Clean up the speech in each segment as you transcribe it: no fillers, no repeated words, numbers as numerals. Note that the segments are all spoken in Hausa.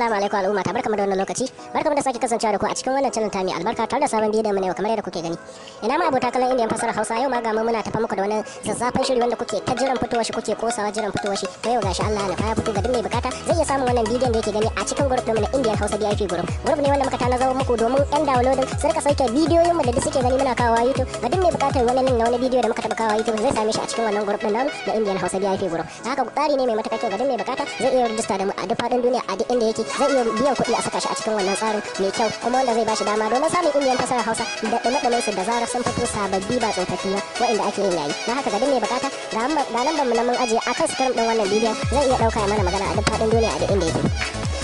Assalamu alaikum al'umma ta, barkamu da wannan lokaci, barkamu da sake kasancewa da ku a cikin wannan channel ta mai albarka tare da sabon bidiyon mu ne kamar yadda kuke gani. Ina ma abota kallon Indian fasara Hausa, yau ma ga mu muna tafa muku da wani zazzafan shiri wanda kuke ta jiran fitowar shi, kuke kosawa jiran fitowar shi. To yau gashi Allah ya nufa ya fito. Ga duk mai bukata zai iya samun wannan bidiyon da yake gani a cikin group ɗinmu na Indian Hausa VIP group. Group ne wanda muka tanazar muku domin yan downloading su rika sauke bidiyoyin mu da duk suke gani muna kawowa YouTube. Ga duk mai bukatar wani link na wani bidiyo da muka taba kawowa YouTube, zai same shi a cikin wannan group din namu na Indian Hausa VIP group. Haka tsari ne mai matuƙar kyau. Ga duk mai bukata zai iya rijista da mu a duk faɗin duniya, a duk inda yake zai iya biyan kuɗi a saka shi a cikin wannan tsarin mai kyau, kuma wanda zai bashi dama domin samun Indian fasarar Hausa da ɗume su da zarar sun fito, sababbi ba tsofaffi ba waɗanda ake yin yayi. Na haka ga duk mai bukata, ga lambar mu na mun ajiye akan screen ɗin wannan bidiyon, zai iya ɗauka ya mana magana a duk faɗin duniya, a duk inda yake.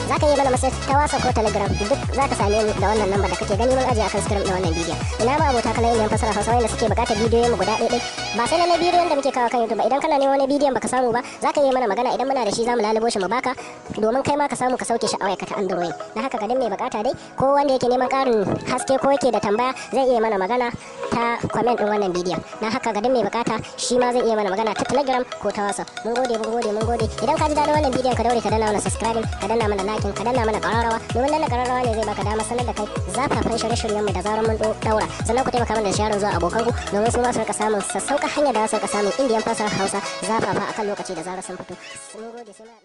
Za ka iya mana message ta WhatsApp ko Telegram, duk za ka same mu da wannan lambar da kake gani mun ajiye akan screen ɗin wannan bidiyon. Ina ma abota kallon Indian fasarar Hausa wanda suke bukatar bidiyoyin mu guda ɗaya, ba sai lallai bidiyon da muke kawo kan YouTube ba. Idan kana neman wani bidiyon baka samu ba, za ka iya mana magana. Idan muna da shi, za mu lalubo shi mu baka domin kai ma ka samu ka sauke shi a wayarka ta Android. Na haka ga duk mai bukata dai, ko wanda yake neman ƙarin haske, ko yake da tambaya, zai iya mana magana ta comment din wannan bidiyon. Na haka ga duk mai bukata shi ma zai iya mana magana ta Telegram ko ta WhatsApp. Mun gode, mun gode, mun gode. Idan ka ji daɗin wannan bidiyon, ka daure ka danna mana subscribing, ka danna mana liking, ka danna mana ƙararrawa, domin danna ƙararrawa ne zai baka dama sanar da kai zafafan shirye-shiryen mu da zarar mun daura. Sannan ku taimaka mana da sharing zuwa abokanku domin su ma su rika samun sassauƙa hanyar da za su rika samun Indian fasarar Hausa zafafa akan lokaci da zarar sun fito. Mun gode sai.